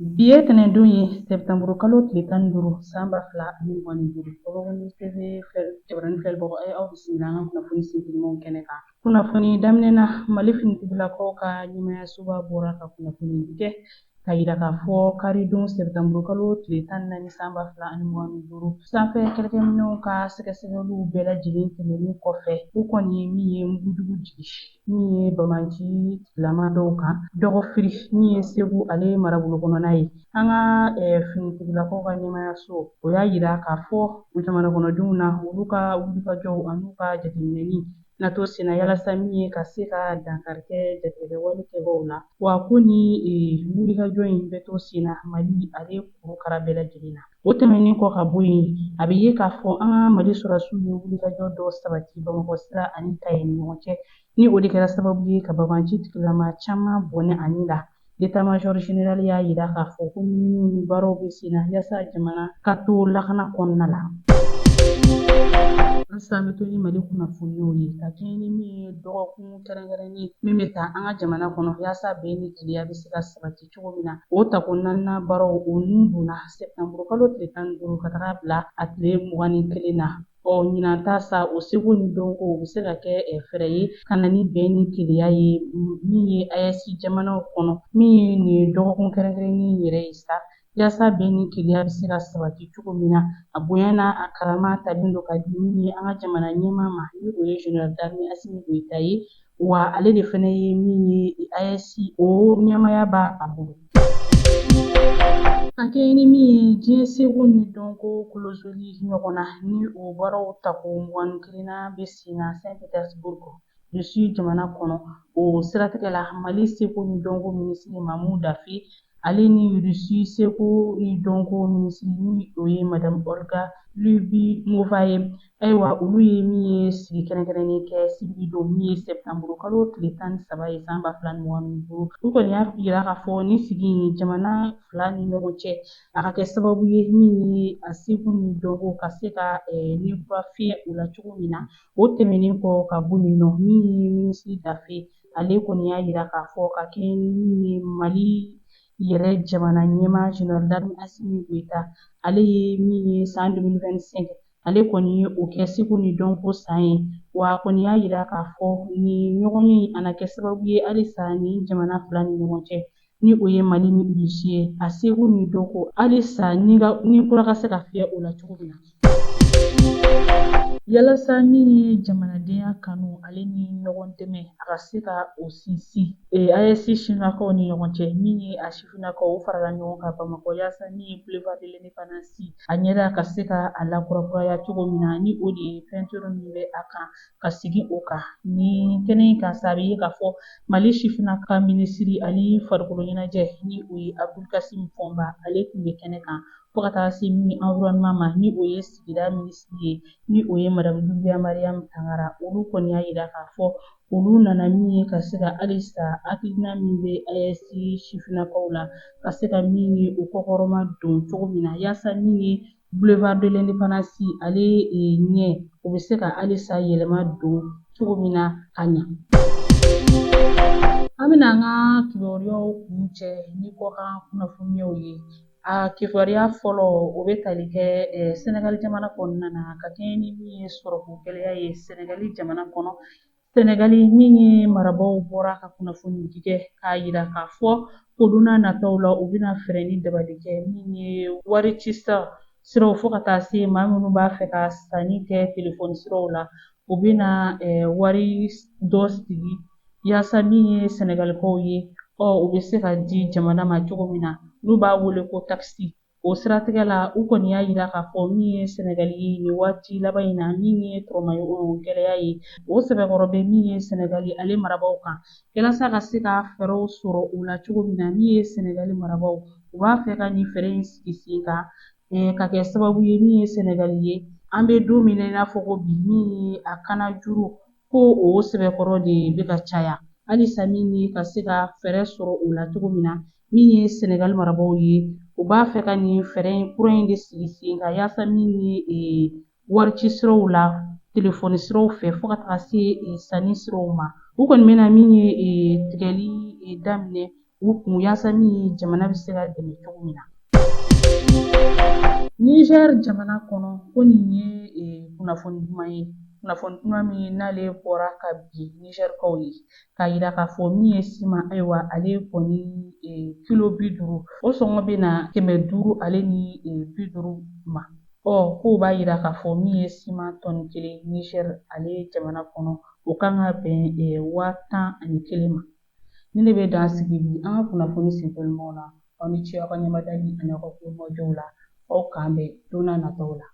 Bi ye tɛnɛndon ye, sɛtanburu kalo tile 15, san 2025. Bamakɔ TV jabaranin filɛbagaw, a ye aw bisimila an ka kunnafoni sintelimanw kɛnɛ kan. Kunnafoni daminɛ na, Mali finitigilakaw ka ɲɛmaayasoba bɔra ka kunnafoni kɛ ka yira k'a fɔ karidon sɛtanburu kalo tile 14, san 2025, sanfɛ kɛlɛkɛminɛnw ka sɛgɛsɛgɛliw bɛɛ lajɛlen tɛmɛnen kɔfɛ, u kɔni ye min ye mugujugu jigin min ye banbaanci tigilama dɔw kan Dɔgɔfiri, min ye Segu ale marabolo kɔnɔna ye. An ka finitigilakaw ka ɲɛmaayaso, o y'a yira k'a fɔ jamana kɔnɔdenw na, olu ka wulikajɔw an'u ka jateminɛni na to senna yalasa min ye ka se ka dankari kɛ jatigɛwale kɛbaaw la, wa ko ni wulikajɔ in bɛ to senna Mali ale kurukara bɛɛ lajɛlen na. O tɛmɛnen kɔ ka bɔ yen, a bɛ ye k'a fɔ an ka Mali sɔrɔdasiw ye wulikajɔ dɔ sabati Bamakɔ sira ani Kayi ni ɲɔgɔn cɛ, ni o de kɛra sababu ye ka banbaanci tigilama caman bɔnɛ a ni la. L'état-major général y'a yira k'a fɔ ko ɲininiw ni baaraw bɛ sen na yaasa jamana ka to lakana kɔnɔna la. Halisa an bɛ to ni Mali kunnafoniyaw ye ka kɛɲɛ ni min ye dɔgɔkun kɛrɛnkɛrɛnnen min bɛ taa an ka jamana kɔnɔ yaasa bɛn ni kelenya bɛ se ka sabati cogo min na. O tako naaninan baaraw, o nun donna sɛtanburu kalo tile 15 ka taga bila a tile 21 na. Ɔ ɲinan ta sa, o seko ni dɔnko, o bɛ se ka kɛ fɛɛrɛ ye ka na ni bɛn ni kelenya ye min ye AES jamanaw kɔnɔ, min ye nin dɔgɔkun kɛrɛnkɛrɛnnen yɛrɛ ye sa, yaasa bɛn ni kelenya bɛ se ka sabati cogo min na. A bonya n'a a karama talen don ka di min ye an ka jamana ɲɛmaa ma, ni o ye général d'armée Asimi Goyita ye, wa ale de fana ye min ye AES o ɲɛmaaya b'a a bolo. Ka kɛɲɛ ni min ye diɲɛ seko ni dɔnko kolosoli ɲɔgɔn na, ni o baaraw tako 21nan bɛ sen na Saint Petersburg, Russie jamana kɔnɔ, o siratigɛ la, Mali seko ni dɔnko minisiri Mamu Dafe, ale ni Russie seko ni dɔnko minisiri, ni o ye Madame Olga Lyubimova ye, ayiwa, olu ye min ye sigi kɛrɛnkɛrɛnnen kɛ sibiridon, min ye sɛtanburu kalo tile 13 ye, san 2025. U kɔni y'a yira k'a fɔ ni sigi in jamana fila ni ɲɔgɔn cɛ, a ka kɛ sababu ye min ye a seko ni dɔnko ka se ka ni kura fiyɛ u la cogo min na. O tɛmɛnen kɔ ka bɔ yen nɔ, min ye minisiri Dafe, ale kɔni y'a yira k'a fɔ ka kɛɲɛ ni min ye Mali yɛrɛ jamana ɲɛmaa général d'armée Asimi Goyita, ale ye min ye san 2025, ale kɔni ye o kɛ seko ni dɔnko san ye. Wa a kɔni y'a yira k'a fɔ nin ɲɔgɔnye in, a na kɛ sababu ye halisa nin jamana fila ni ɲɔgɔn cɛ, ni o ye Mali ni Russie ye, a seko ni dɔnko halisa ni kura ka se ka fiyɛ o la cogo min na. Yalasa min ye jamanadenya kanu ale ni ɲɔgɔn dɛmɛ, a ka se ka o sinsin AES sifinnakaw ni ɲɔgɔn cɛ, min ye a sifinnakaw, o farala ɲɔgɔn kan Bamakɔ yaasa min ye boulevard de l'indépendance a ɲɛda ka se ka a lakurakuraya cogo min na, ni o de ye peinture min bɛ a kan ka segin o kan. Nin kɛnɛ in kan sa, a bɛ ye k'a fɔ Mali sifinnaka minisiri ani farikolo ɲɛnajɛ, ni o ye Abdul Kasim Fɔnba, ale tun bɛ kɛnɛ kan, fo ka taa se min environnement ma, ni o ye sigida minisiri ye, ni o ye Madame Dunbiya Mariam Tangara. Olu kɔni y'a yira k'a fɔ olu nana min ye ka se ka halisa hakilina min bɛ AES sifinnakaw la, ka se ka min ye o kɔkɔrɔma don cogo min na, yaasa min ye boulevard de l'indépendance ale ɲɛ, o bɛ se ka halisa yɛlɛma don cogo min na ka ɲa. An bɛna an ka kibaruyaw kuncɛ ni kɔkan kunnafoniyaw ye. A kibaruya fɔlɔ, o bɛ tali kɛ Sɛnɛgali jamana kɔnɔna na, ka kɛɲɛ ni min ye sɔrɔko gɛlɛya ye Sɛnɛgali jamana kɔnɔ. Sɛnɛgali min ye marabaaw bɔra ka kunnafoni di kɛ k'a yira k'a fɔ ko don n'a nataw la, u bɛna fɛɛrɛ ni dabali kɛ min ye wari ci siraw, fo ka taa se maa minnu b'a fɛ ka sanni kɛ telefɔni siraw la, u bɛna wari dɔ sigi yaasa min ye sɛnɛgalikaw ye, ɔ u bɛ se ka di jamana ma cogo min na, n'u b'a wele ko takisi. O siratigɛ la, u kɔni y'a yira k'a fɔ min ye sɛnɛgali ye nin waati laban in na, min ye tɔrɔmayɔrɔ gɛlɛya ye, o sɛbɛkɔrɔ bɛ min ye sɛnɛgali ale marabaaw kan, yalasa ka se ka fɛɛrɛw sɔrɔ o la cogo min na. Min ye sɛnɛgali marabaaw, u b'a fɛ ka nin fɛɛrɛ in sigi sen kan ka kɛ sababu ye min ye sɛnɛgali ye, an bɛ don min na i n'a fɔ ko bi, min ye a kana juru ko o sɛbɛkɔrɔ de bɛ ka caya, halisa min ye ka se ka fɛɛrɛ sɔrɔ o la cogo min na. Min ye sɛnɛgali marabaaw ye, u b'a fɛ ka nin fɛɛrɛ in kura in de sigi sen kan, yaasa min ye warici siraw la, telefɔni siraw fɛ, fo ka taga se sanni siraw ma, u kɔni bɛna min ye tigɛli daminɛ. u kun yaasa min ye jamana bɛ se ka dɛmɛ cogo min na. Niger jamana kɔnɔ, ko nin ye kunnafoni duman ye, kunnafoni duman min n'ale bɔra ka bin Nigerkaw ye, k'a yira k'a fɔ min ye siman, ayiwa, ale kɔni kilo 50, o sɔngɔ bɛ na 550 ma. Ɔ k'o b'a yira k'a fɔ min ye siman tɔni kelen Niger ale jamana kɔnɔ, o kan ka bɛn 11,000 ma. Nin de bɛ dan sigi bi an ka kunnafoni sentelimaw na. Aw ni ce aw ka ɲɛmadali ani aw ka kulomajɔw la. Aw k'an bɛn don n'a nataw la.